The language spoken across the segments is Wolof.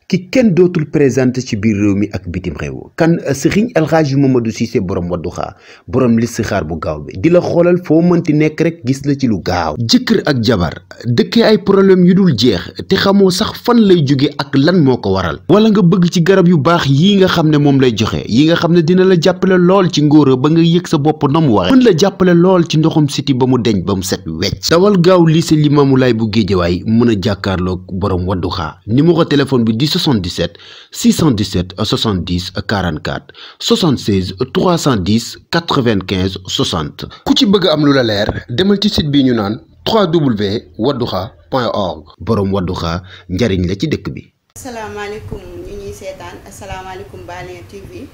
ki kenn dootul présenté ci biir réew mi ak bitim réew kan Serigne El Hadji Mamadou Cissé borom Wadduha borom listixaar bu gaaw bi di la xoolal foo mënti nekk rek gis la ci lu gaaw jëkkër ak jabar dëkkee ay problème yu dul jeex te xamoo sax fan lay jóge ak lan moo ko waral wala nga bëgg ci garab yu baax yii nga xam ne moom lay joxe yi nga xam ne dina la jàppale lool ci ngóora ba nga yëg sa bopp na mu waxe mën la jàppale lool ci ndoxum siti ba mu deñ ba mu set wecc dawal gaaw lycée Limamoulaye bu Géejawaay mën a jàkkaarloog borom Wadduha numéro téléphone bi 77 617 70 44 76 310 95 60 ku ci bëgg am lu la leer demal ci site bi ñu naan www.wadduha.org borom Wadduha njariñ la ci dëkk bi. asalaamaaleykum ñu ñuy seetaan asalaamaaleykum Baléen TV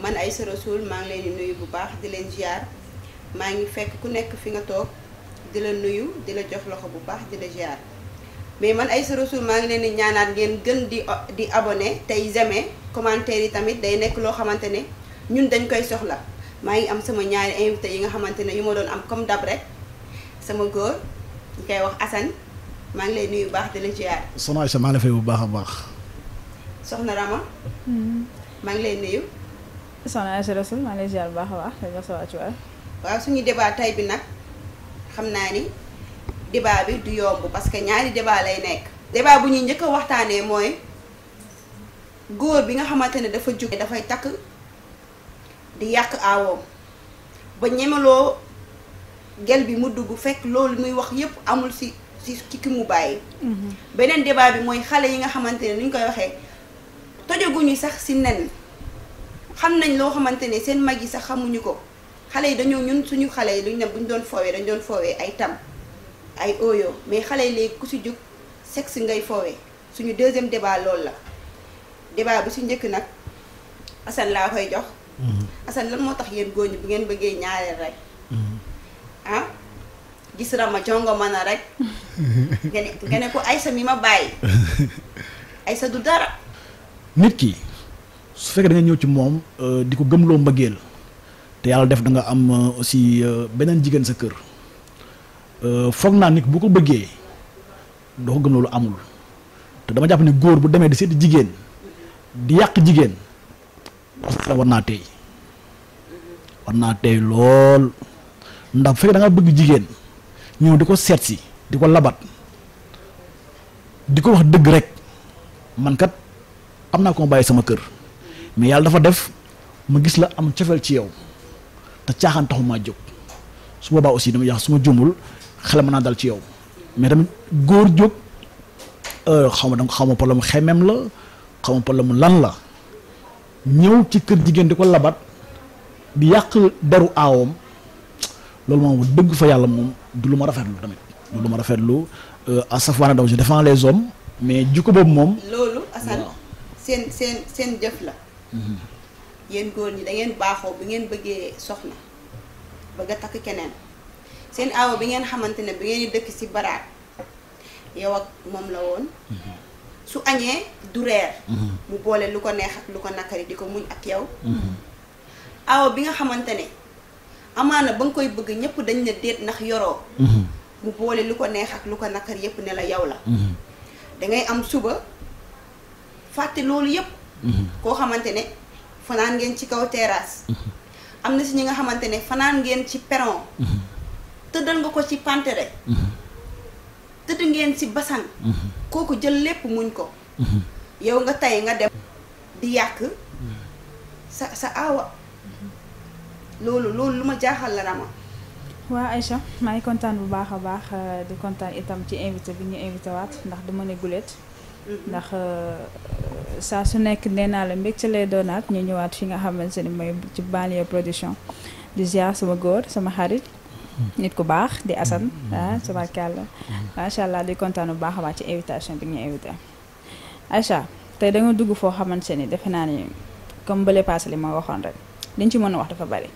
man Aïssa Rassoul maa ngi leen di nuyu bu baax di leen ziar maa ngi fekk ku nekk fi nga toog di la nuyu di la jox loxo bu baax di la ziar. mais man Aïssa Rassoul maa ngi leen di ñaanaat ngeen gën di abonné tey j'aime commentaire yi tamit day nekk loo xamante ne ñun dañ koy soxla maa ngi am sama ñaari invité yi nga xamante ne yu ma doon am comme dab rek sama góor ñu koy wax Assane maa ngi lay nuyu bu baax di la ziar. soxna Aïssa maa ngi lay fay bu baax a baax. soxna Rama. maa ngi lay nuyu. soxna Aïssa Rassoul maa ngi lay ziar bu baax a baax di la sa wàccuwaay. waaw suñu débat tey bi nag xam naa ni. débat bi du yomb parce que ñaari débat lay nekk. débat bu ñuy njëkk a waxtaanee mooy góor bi nga xamante ne dafa jóge dafay takk di yàq aawoom ba ñemeloo gel bi mu dugg fekk loolu muy wax yépp amul ci ki mu bàyyi. beneen débat bi mooy xale yi nga xamante ne ni ñu koy waxee tojaguñu sax ci nen xam nañ loo xamante ne seen mag yi sax xamuñu ko xale yi dañoo ñun suñu xale yi duñ ne buñ doon foowee dañ doon foowee ay tam. ay oyo mais xale yi léegi ku ci jóg sexe ngay foowee suñu deuxième débat loolu la débat bi su njëkk nag Assane laa koy jox. Assane lan moo tax yéen góor ñi bu ngeen bëggee ñaareel rek ah gis Rama jongo mën a rek nga ne ko Aïssa mi ma bàyyi Aïssa du dara. nit ki su fekkee da nga ñëw ci moom di ko gëmloo mbëggeel te yàlla def da nga am aussi beneen jigéen sa kër. foog naa nit bu ko bëggee doo ko gëm loolu amul te dama jàpp ne góor bu demee di seeti jigéen di yàq jigéen war naa tey lool ndax bu fekkee da nga bëgg jigéen ñëw di ko seet si di ko labat di ko wax dëgg rek man kat am naa ko ma bàyyi sama kër mais yàlla dafa def ma gis la am cofeel ci yow te caaxaan taxu maa jóg su boobaa aussi dama yàq su ma jumul xel mën naa dal ci yow mais tamit góor jóg xaw ma problème xemem la xaw ma problème lan la ñëw ci kër jigéen di ko labat di yàq deru aawam loolu moom dëgg fa yàlla moom du lu ma rafetlu tamit du lu ma rafetlu à chaque fois nag donc je défends les hommes mais jikko boobu moom. loolu Assane seen jëf la. yéen góor ñi da ngeen baaxoo bi ngeen bëggee soxna bëgg a takk keneen. seen aawo bi ngeen xamante ne bi ngeen di dëkk ci baraat yow ak moom la woon su añee du reer mu boole lu ko neex ak lu ko nakari di ko muñ ak yow aawo bi nga xamante ne amaana ba nga koy bëgg ñëpp dañ ne déet ndax yoroo mu boole lu ko neex ak lu ko nakari yépp ne la yow la dangay am suba fàtte loolu yépp koo xamante ne fanaan ngeen ci kaw terrasse am na si ñi nga xamante ne fanaan ngeen ci perron tëddal nga ko ci pantere tëdd ngeen ci basan kooku jël lépp muñ ko yow nga tey nga dem di yàq sa aawa loolu lu ma jaaxal la Rama. waa Aïcha maa ngi kontaan bu baax a baax di kontaan itam ci invité bi ñu invité waat ndax dama ne guléet ndax saa su nekk nee naa la mbégte lay doonaat ñu ñëwaat fi nga xamante ni mooy ci Baléen Production di ziar sama góor sama xarit nit ku baax di Assane tabarkàlla macha allah di kontaan bu baax a baax ci invitation bi ñu invité Aïcha tey da nga dugg foo xamante ni defe naa ni comme bële passé li ma waxoon rek liñ ci mën a wax dafa bari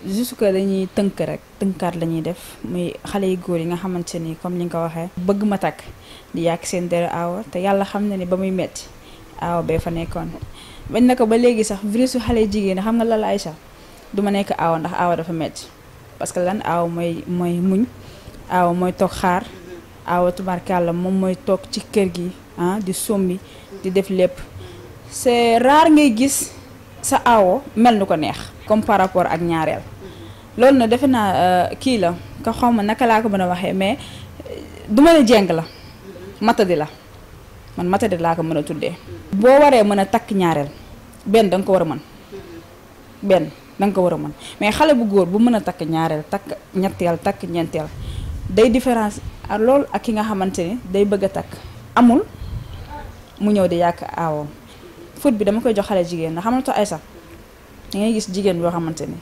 juste que dañuy tënkaat la ñuy def muy xale yu góor yi nga xamante ni comme ni nga ko waxee bëgg ma takk di yàq seen deru aawa te yàlla xam na ni ba muy metti aawa bee fa nekkoon bañ na ko ba léegi sax virus su xale jigéen xam nga la la Aïcha du ma nekk aawa ndax aawa dafa metti parce que lan aawa mooy muñ aawa mooy toog xaar aawa tubaarkàlla moom mooy toog ci kër gi di sombi di def lépp c'est rare ngay gis sa aawo mel nu ko neex comme par rapport ak ñaareel loolu na defe naa kii la ka xaw ma naka laa ko mën a waxee mais du ma ne jeng la matadi la man matadi laa ko mën a tuddee boo waree mën a takk ñaareel benn da nga ko war a mën benn da nga ko war a mën mais xale bu góor bu mën a takk ñaareel takk ñetteel takk ñeenteel day différence ak loolu ak ki nga xamante ni day bëgg a takk amul mu ñëw di yàq aawoom foot bi dama koy jox xale jigéen na xamal to ay sax da ngay gis jigéen boo xamante ni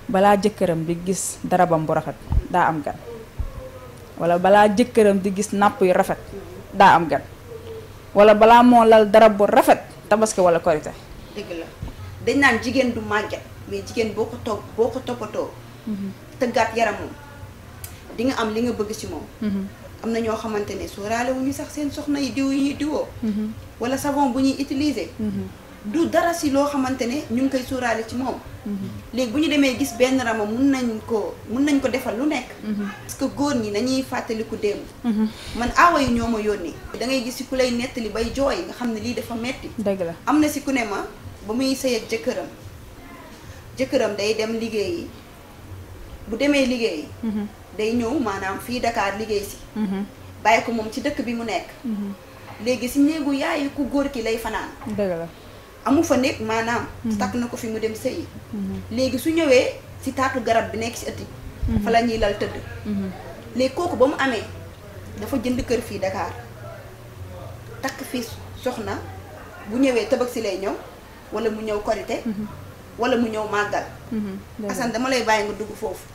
balaa jëkkëram di gis darabam bu rafet daa am gan wala balaa jëkkëram di gis napp yu rafet daa am gan wala balaa moo lal darab bu rafet tabaski wala korite dëgg la dañ naan jigéen du màgget mais jigéen boo ko toppatoo tëggaat yaramam di nga am li nga bëgg ci moom am na ñoo xamante ne sóoraale wu ñu sax seen soxna yi diw yi ñuy diwoo wala savon bu ñuy utiliser du dara si loo xamante ne ñu ngi koy sóoraale ci moom léegi bu ñu demee gis benn rama mun nañ ko defal lu nekk parce que góor ñi nañuy fàttaliku démb man aawa yi ñoo ma yónni da ngay gis si ku lay nettali bay jooy nga xam ne lii dafa metti dëgg la am na si ku ne ma ba muy sëy ak jëkkëram day dem liggéeyi bu demee liggéeyi day ñëw maanaam fii Dakar liggéey si bàyyi ko moom ci dëkk bi mu nekk léegi si néegu yaayu ku góor ki lay fanaan dëgg la amu fa nekk maanaam takk na ko fi mu dem sëyi léegi su ñëwee si taatu garab bi nekk si ëtt fa la ñuy lal tëdd léegi kooku ba mu amee dafa jënd kër fii Dakar takk fii soxna bu ñëwee tëbëg si lay ñëw wala mu ñëw korite wala mu ñëw màggal Assane dama lay bàyyi nga dugg foofu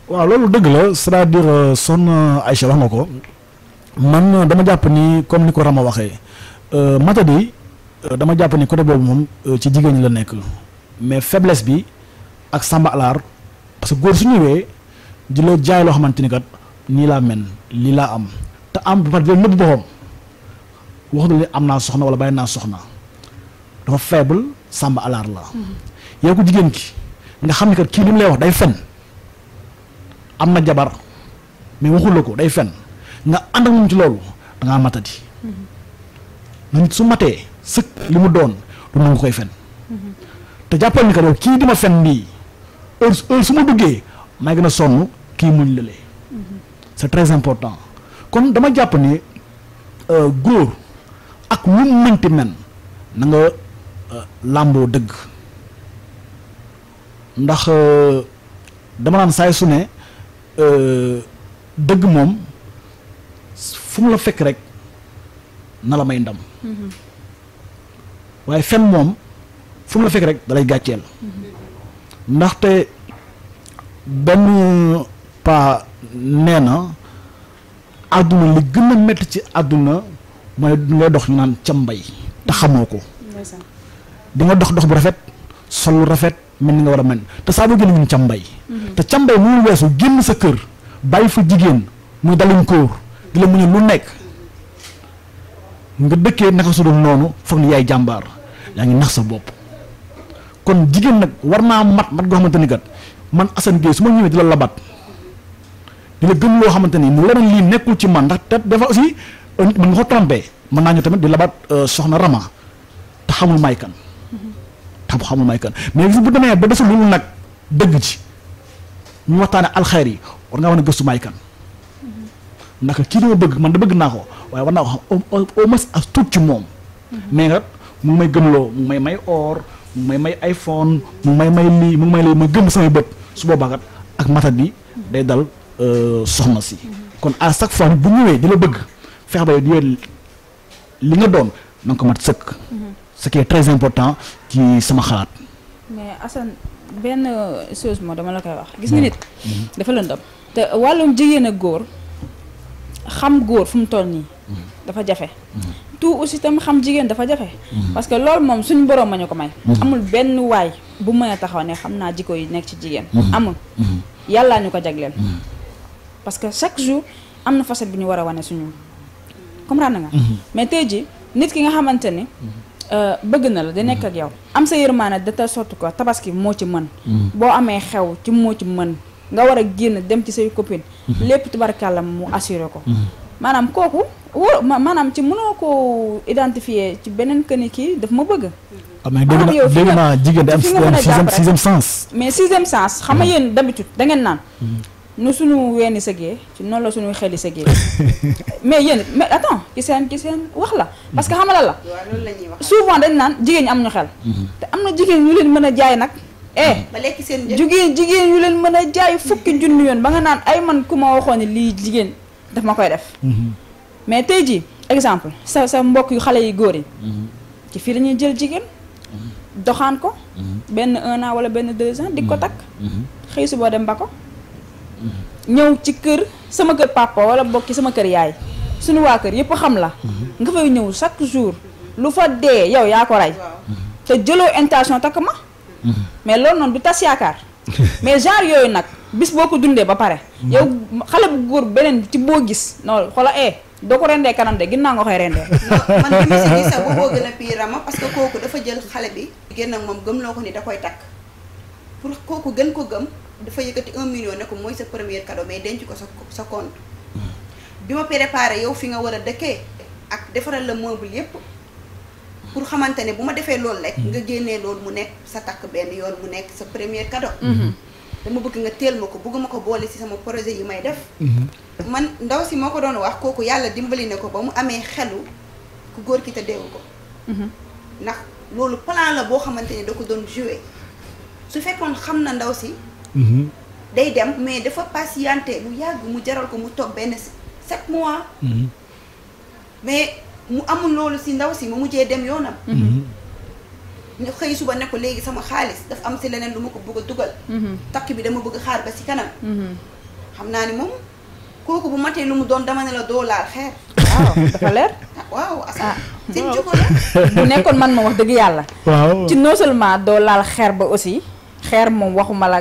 waaw loolu dëgg la c'est-à-dire son Aïcha wax nga ko man dama jàpp ni comme ni ko Rama waxee matadi dama jàpp ni côté boobu moom ci jigéen ñi la nekk mais faiblesse bi ak samba alaar parce que góor su ñëwee di la jaay loo xamante ni kat nii laa mel lii laa am te am ba pare di nëbb boppam wax dëgg am naa soxna wala bàyyi naa soxna dafa faible samba alaar la yow ko jigéen ki nga xam ni kat kii li mu lay wax day fen am na jabar mais waxul la ko day fen nga ànd ak moom ci loolu da ngaa matadi na nit su matee sëkk li mu doon du nangu koy fen te jàppal ni kat yow kii di ma fen nii heure su ma duggee maa gën a sonn kii muñ lëlee c'est très important kon dama jàpp ni góor ak lu mu mënti men na nga làmboo dëgg ndax dama naan saay su ne dëgg moom fu mu la fekk rek na la may ndam waaye fen moom fu mu la fekk rek dalay gàcceel ndaxte benn pa nee na àdduna li gën a métti ci àdduna mooy ngay dox ñu naan cambay te xamoo ko di nga dox bu rafet sol lu rafet mel ni nga war a mel te saa boo génn ñun cambay te cambay mu weesu génn sa kër bàyyi fa jigéen muy daluñ kóor di la muñal lu nekk nga dëkkee naka su dul noonu foog ni yaay jàmbaar yaa ngi nax sa bopp kon jigéen nag war naa mat goo xamante ni kat man Assane Gueye su ma ñëwee di la labat di la gëm loo xamante ni mu leneen lii nekkul ci man ndax te dafa aussi nit mën nga ko trompé mën naa ñëw tamit di labat soxna Rama te xamul may kan xamul may kan mais gis bu demee ba desul loolu nag dëgg ci ñu waxtaane alxayr yi war ngaa war a gëstu may kan naka kii dama bëgg man da bëgg naa ko waaye war naa ko xam au moins as tuut ci moom mais nga mu ngi may gëmloo mu ngi may or mu ngi may iPhone mu ngi may lii mu ngi may lii ma gëm samay bët su boobaa kat ak matat bi day dal soxna si kon à chaque fois bu ñëwee di la bëgg fex ba yow li nga doon na nga ko mat sëkk ce qui est très important ci sama xalaat mais Assane benn chose moo dama la koy wax gis nga nit dafa lëndëm te wàllum jigéen ak góor xam góor fu mu toll nii dafa jafe tout aussi tam xam jigéen dafa jafe parce que loolu moom suñu boroom ma ñu ko may amul benn waay bu mën a taxaw ne xam naa jikko yi nekk ci jigéen amul yàllaa ñu ko jagleel parce que chaque jour am na facette bi ñu war a wane suñu comprendre nga mais tey ji nit ki nga xamante ni bëgg na la di nekk ak yow am sa yërmaane de telle sorte que tabaski moo ci mën boo amee xew ci moo ci mën nga war a génn dem ci say copine lépp tubarkàlla mu assuré ko maanaam kooku maanaam ci mënoo koo identifier ci beneen këni kii daf ma bëgg. mais dégg naa jigéen di am sixième sens. mais sixième sens xam nga yéen d'habitude da ngeen naan. nu suñu weeni sëgee ci noonu la suñuy xeli sëgee mais yéen mais attends ci seen wax la parce que xam nga la souvent dañ naan jigéen ñi am ñu xel. te am na jigéen ñu leen mën a jaay nag. ba lekk seen jigéen yu leen mën a jaay fukki junni yoon ba nga naan ay man ku ma waxoon ne lii jigéen daf ma koy def. mais tey jii exemple sa mbokk yu xale yi góor yi. ci fii lañuy jël jigéen. doxaan ko. benn 1 an wala benn 2 ans di ko takk. xëy su boo dem ba ko. ñëw ci kër sama kër papa wala bokk ci sama kër yaay suñu waa kër yëpp xam la. nga fay ñëw chaque jour lu fa dee yow yaa ko rey. te jëloo intention takk ma. mais loolu noonu du tas yaakaar. mais genre yooyu nag bis boo ko dundee ba pare. yow xale bu góor beneen ci boo gis non xoola doo ko rendee kanam de ginnaaw nga koy rendee. man li ma si gis sax booboo gën a pire Rama parce que kooku dafa jël xale bi. génn ak moom gëm loo ko ni da koy takk pour kooku gën ko gëm dafa yëkkati 1 million ne ko mooy sa premier cadeau mais denc ko sa compte. bi ma préparé yow fi nga war a dëkkee ak defaral la meuble yépp pour xamante ne bu ma defee loolu rek. nga génnee loolu mu nekk sa takk benn yoon mu nekk sa premier cadeau. dama bëgg nga teel ma ko bëgguma ko boole ci sama projet yi may def. man ndaw si moo ko doon wax kooku yàlla dimbali ne ko ba mu amee xelu ku góor ki te deewu ko. ndax loolu plan la boo xamante ne da ko doon jouer su fekkoon xam na ndaw si. day dem mais dafa patienté lu yàgg mu jaral ko mu toog benn 7 mois. mais mu amul loolu si ndaw si mu mujjee dem yoonam. ñu xëy suba ne ko léegi sama xaalis dafa am si leneen lu ma ko bëgg a dugal. takk bi dama bëgg xaar ba si kanam. xam naa ni moom kooku bu matee lu mu doon dama ne la doo laal xeer. waaw dafa leer. waaw Assane. seen jikko la. bu nekkoon man ma wax dëgg yàlla. waaw ci non seulement doo laal xeer ba aussi. xeer moom waxuma la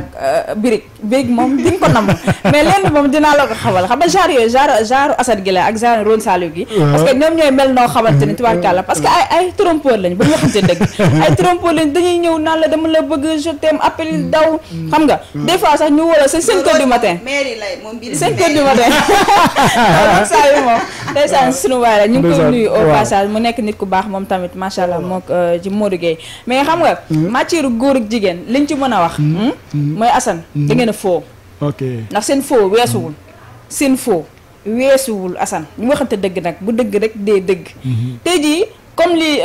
birig moom di nga ko namm mais lenn moom dinaa la ko xamal xam nga genre yooyu genre Assane gi la ak genre Ron Saliou gi parce que ñoom ñooy mel noo xamante ni tubaarkàlla parce que ay trompeur lañ bu ñu waxante dëgg ay trompeur lañ dañuy ñëw naan la dama la bëgg je t'aime appel daw xam nga des fois sax ñu wala c'est 5 heures du matin 5 heures du matin Ron Saliou moom ndeysaan sunu waay la ñu ngi koy nuyu au passage mu nekk nit ku baax moom tamit macha allah moo ci Modou Gueye mais xam nga matière góor ak jigéen liñ ci mën a wax mooy Assane da ngeen a foo ndax seen foo weesuwul seen foo weesuwul Assane ñu waxante dëgg nag bu dëgg rek dee dëgg tey jii comme li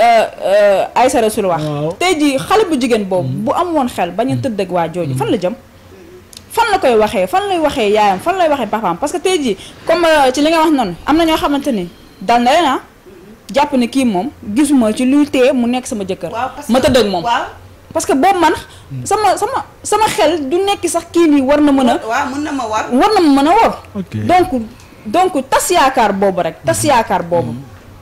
Aïssa Rasoul wax tey jii xale bu jigéen boobu bu am woon xel bañ a tëdd ak waa jooju fan la jëm fan la koy waxee fan lay waxee yaayam fan lay waxee papaam parce que tey jii comme ci li nga wax noonu am na ñoo xamante ni dal na leen jàpp ne kii moom gisuma ci luy tee mu nekk sama jëkkër ma tëdd ak moom parce que boobu man sama xel du nekk sax kii nii war na mën a mën na ma war mën a war donc tas yaakaar boobu rek tas yaakaar boobu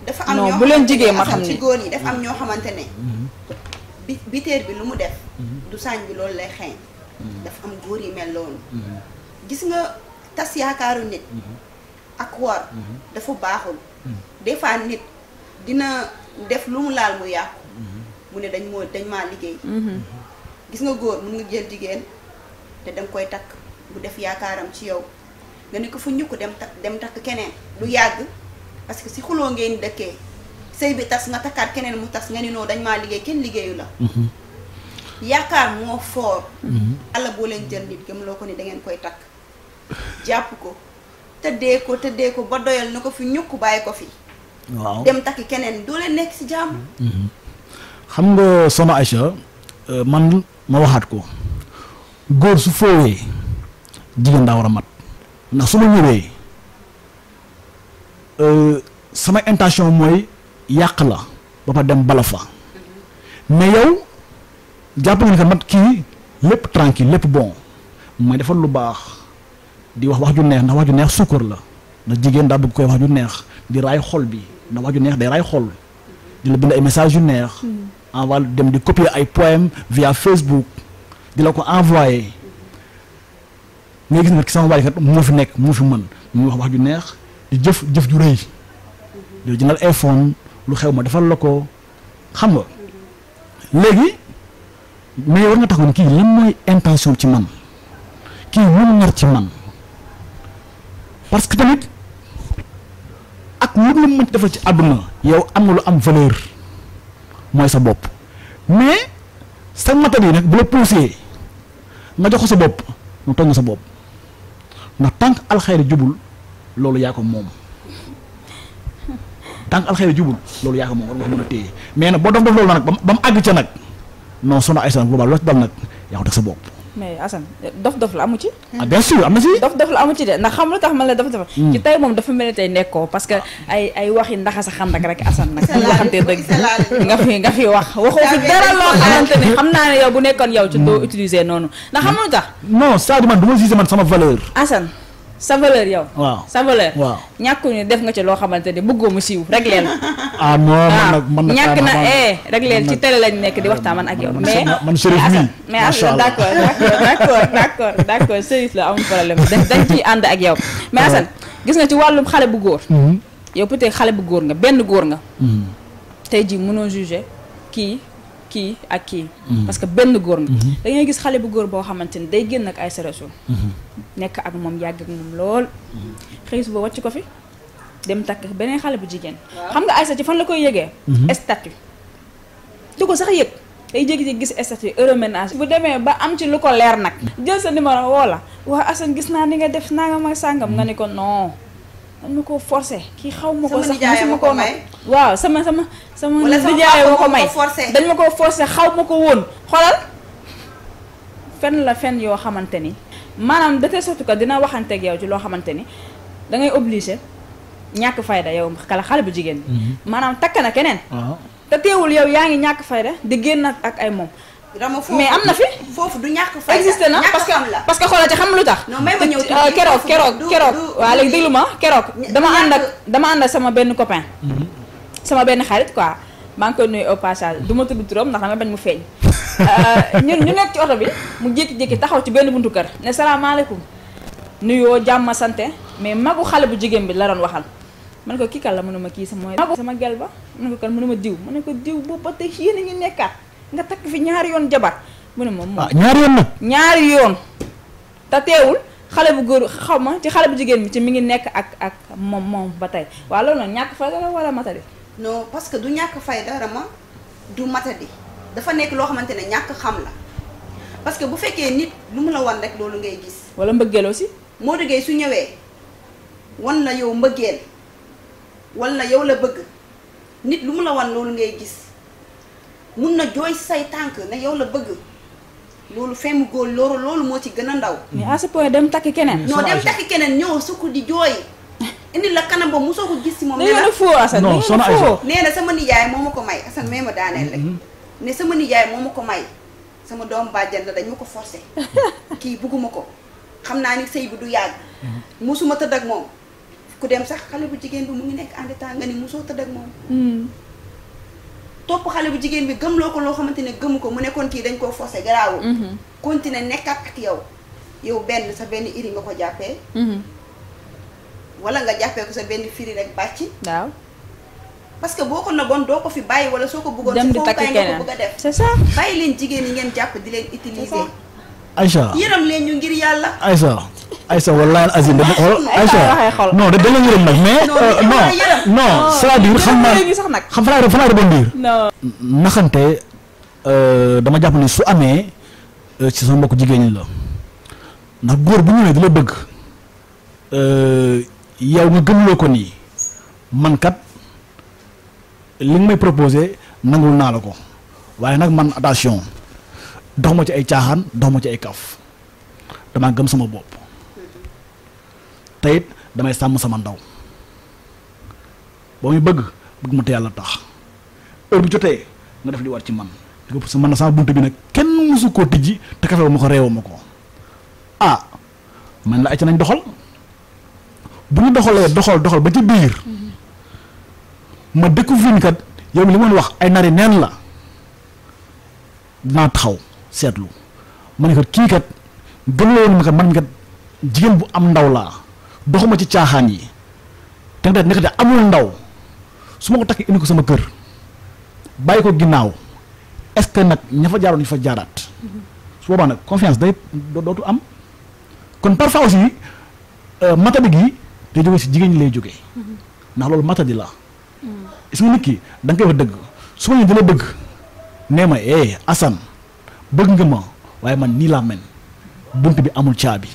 dafa am non bu leen jigee ma xam ci ni góor yi dafa am ñoo xamante ne biteer bi lu mu def du saañ bi loolu lay xeeñ dafa am góor yi mel loolu gis nga tas yaakaaru nit ak war dafa baaxul des fois nit dina def lu mu laal mu yàqu mu ne dañ maa liggéey gis nga góor mun nga jël jigéen te danga koy takk bu def yaakaaram ci yow nga ne ko fu ñukk dem takk keneen lu yàgg parce que si xuloo ngeen dëkkee sëy bi tas nga takkaat keneen mu tas nga ni noo dañ maa liggéey kenn liggéeyu la yaakaar moo foor Yàlla boo leen jël nit gëm loo ko ni da ngeen koy takk jàpp ko tëddee ko ba doyal na ko fi ñukk bàyyi ko fi waaw dem takki keneen doo leen nekk si jàmm xam nga soxna Aïcha man ma waxaat ko góor su foowee jigéen daa war a mat ndax su ma ñëwee sama intention mooy yàq la ba fa dem bala fa mais yow jàpp nga ne que mat kii lépp tranquille lépp bon mooy defal lu baax di wax ju neex ndax wax ju neex sukkar la ndax jigéen daa bëgg koy wax ju neex di raay xol bi ndax wax ju neex day raay xol di la bind ay message yu neex envoyé dem di copier ay poème via Facebook di la ko envoyé nga gis ne ki sama waajkat moo fi nekk moo fi mën mu wax ju neex di jëf ju rëy di jëndal iPhone lu xew ma defal la ko xam nga léegi mais war nga taxaw kii lan mooy intention ci man kii mun nar ci man parce que tamit lu mu mën defal ci àdduna yow am nga lu am valeur mooy sa bopp mais sa matal yi nag bu la poussé nga jox ko sa bopp mu tooñ nga sa bopp ndax tant que alxayri jubul loolu yaa ko moom tant que alxayri jubul loolu yaa ko moom war nga ko mën a téye mais nag boo dof loolu nag ba mu àgg ca nag non sono ay san boobaa loo ci dal nag yaa ko teg sa bopp. mais Assane dof la amu ci. ah bien sûr am na si. dof la amu ci de ndax xam lu tax man la dof. ci tey moom dafa mel ni tey nekkoo parce que ay wax yi ndax sa xandak rek Assane nag. ñu waxante dëgg nga fi wax. waxoo fi dara loo xamante ne xam naa ne yow bu nekkoon yow ci doo utiliser noonu ndax xam lu tax. non c'est-à-dire man du ma gisee man sama valeur. Assane sa valeur yow. waaw sa valeur. waaw ñàkkuñu def nga ci loo xamante ne bëggoo mu siiw rek leen. ah non man nag ñàkk na rek leen ci télé lañ nekk di waxtaan man ak yow. mais man Chérif mi mais Assane d'accord Chérif la amul problème dañ ciy ànd ak yow. mais Assane gis nga ci wàllum xale bu góor. yow peut-être xale bu góor nga benn góor nga. tey jii mënoo juger kii ak kii. parce que benn góor nga. da ngay gis xale bu góor boo xamante ni day génn ak ay sarasul. nekk ak moom yàgg ak moom lool. xëy suba wàcc ko fi dem takk beneen xale bu jigéen. xam nga Aïssa ci fan la koy yëgee. statut du ko sax yëg day jékki-jékki gis statut heureux ménage bu demee ba am ci lu ko leer nag. jël sa numéro woo la waa Assane gis naa ni nga def nangam ak sàngam nga ne ko non. dañ ma koo forcé kii xaw ma ko sax ma ko may waaw sama nijaay ma ko may dañ ma koo forcé xaw ma ko woon xoolal fen yoo xamante ni maanaam de telle sorte que dina waxanteeg yow ci loo xamante ni da ngay obligé ñàkk fayda yow xale bu jigéen bi maanaam takk na keneen te teewul yow yaa ngi ñàkk fayda di génn ak ay moom mais am na fi foofu du ñàkk fayda existé na parce que xoolal ci xam lu tax keroog waaw léegi déglu ma keroog dama ànd ak sama benn copain sama benn xarit quoi maa ngi koy nuyu au passage du ma tudd turam ndax dama bañ mu feeñ ñu nekk ci oto bi mu jékki-jékki taxaw ci benn buntu kër ne salaamaaleykum nuyoo jàmm sante mais magu xale bu jigéen bi la doon waxal ma ne ko kii kan la mënuma kii sama gel ba ma ne ko kan mënuma diw ma ne ko diw boobu ba tey yéen a ngi nekkaat nga takk fi ñaari yoon jabar mu ne moom ñaari yoon nag ñaari yoon te teewul xale bu góor xaw ma ci xale bu jigéen bi ci mi ngi nekk ak moom ba tey waaw loolu nag ñàkk fayda la wala matadi non parce que du ñàkk fayda Rama du matadi dafa nekk loo xamante ne ñàkk xam la parce que bu fekkee nit lu mu la wan rek loolu ngay gis wala mbëggeel aussi moo dëggee su ñëwee wan la yow mbëggeel wala yow la bëgg nit lu mu la wan loolu ngay gis mun na jooy say tànk ne yow la bëgg loolu femme góor loolu moo ci gën a ndaw. mais à ce point dem takki keneen. non dem takki keneen ñëw sukk di jooy indi la kanam ba mosoo ko gis si moom. nee na foo Assane non soxna Aïssa nee na sama nijaay moo ma ko may Assane may ma daaneel rek. ne sama nijaay moo ma ko may sama doom bàjjan la dañ ma ko forcé kii bugguma ko xam naa ni sëy bi du yàgg. mosuma tëdd ak moom ku dem sax xale bu jigéen bi mu ngi nekk en état nga ni mosoo tëdd ak moom. topp xale bu jigéen bi gëmloo ko loo xamante ne gëmu ko mu nekkoon kii dañ koo forcé garaawul. continuer nekkat ak yow benn sa benn iri nga ko jàppee. wala nga jàppee ko sa benn firi rek bàcc. waaw. parce que boo ko nëboon doo ko fi bàyyi wala soo ko bëggoon. dem di takk keneen nga ko bëgg a def. c'est ça. bàyyi leen jigéen yi ngeen jàpp di leen utiliser. Aïcha yërëm leen ñu ngir yàlla. Aïcha wallahi azim dama xool Aïcha non da la yërëm nag mais non c'est-à-dire xam naa fa laa rebondir naxante dama jàpp ni su amee ci sama mbokk jigéen ñi la ndax góor bu ñëwee di la bëgg yow nga gëmloo ko nii man kat li nga may proposé nangul naa la ko waaye nag man attention dox ma ci ay caaxaan dox ma ci ay kaf damaa gëm sama bopp te it damay sàmm sama ndaw boo muy bëgg ma te yàlla tax heure bu jotee nga def li war ci man parce que man na sama buntu bi nag kenn mësu koo tijji te kafewu ma ko réewu ma ko man la ay ca nañ doxal bu ñu doxalee doxal ba ci biir ma découvrir ni kat yow li ma wax ay nari neen la dinaa taxaw seetlu ma ne kat kii kat gën la woon ma kat man kat jigéen bu am ndaw laa doxuma ci caaxaan yi te nga nekk de amul ndaw su ma ko takk indi ko sama kër bàyyi ko ginnaaw est-ce que nag ña fa jaaroon ñu fa jaaraat su boobaa nag confiance day dootu am kon parfois aussi matadi gi day jógee si jigéen ñi lay jógee ndax loolu matadi la. gis nga nit ki da nga koy wax dëgg su ma ñëwee dina bëgg nee ma Assane bëgg nga ma waaye man nii laa mel bunt bi amul caabi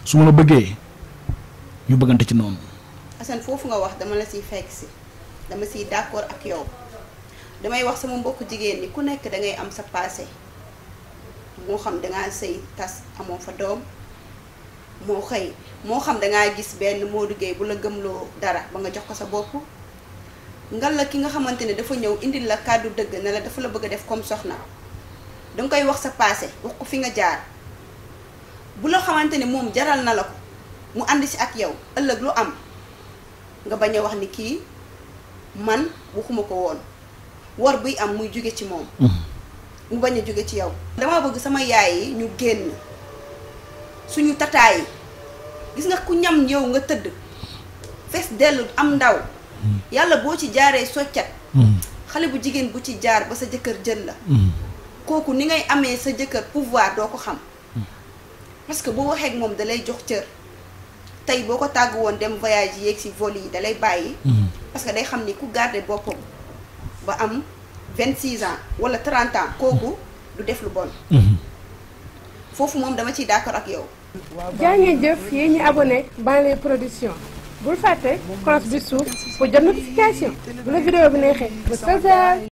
su ma la bëggee ñu bëggante ci noonu. Assane foofu nga wax dama la siy fekk si dama siy d'accord ak yow damay wax sama mbokku jigéen ñi ku nekk da ngay am sa passé moo xam dangaa sëy tas amoo fa doom moo xam dangaa gis benn Modou Gueye bu la gëmloo dara ba nga jox ko sa bopp ngal la ki nga xamante ne dafa ñëw indil la kàddu dëgg ne la dafa la bëgg a def comme soxna danga koy wax sa passé wax ko fi nga jaar bu la xamante ne moom jaral na la ko mu ànd si ak yow ëllëg lu am nga bañ a wax ni kii man waxuma ko woon war buy am muy jóge ci moom mu bañ a jóge ci yow dama bëgg sama yaay yi ñu génn suñu tataay yi gis nga ku ñam yow nga tëdd fees dellu am ndaw yàlla boo ci jaaree soccat xale bu jigéen bu ci jaar ba sa jëkkër jël la kooku ni ngay amee sa jëkkër pouvoir doo ko xam parce que boo waxee ak moom dalay jox cër tey boo ko tàggu woon dem voyage yéeg si vol yi dalay bàyyi parce que day xam ni ku garder boppam ba am 26 ans wala 30 ans kooku du def lu bon foofu moom dama ciy d'accord ak yow jaa ngeen jëf yéen ñi abonné Banlieue Production bul fàtte cloche bi suuf pour jot notification bu la vidéo bi neexee ba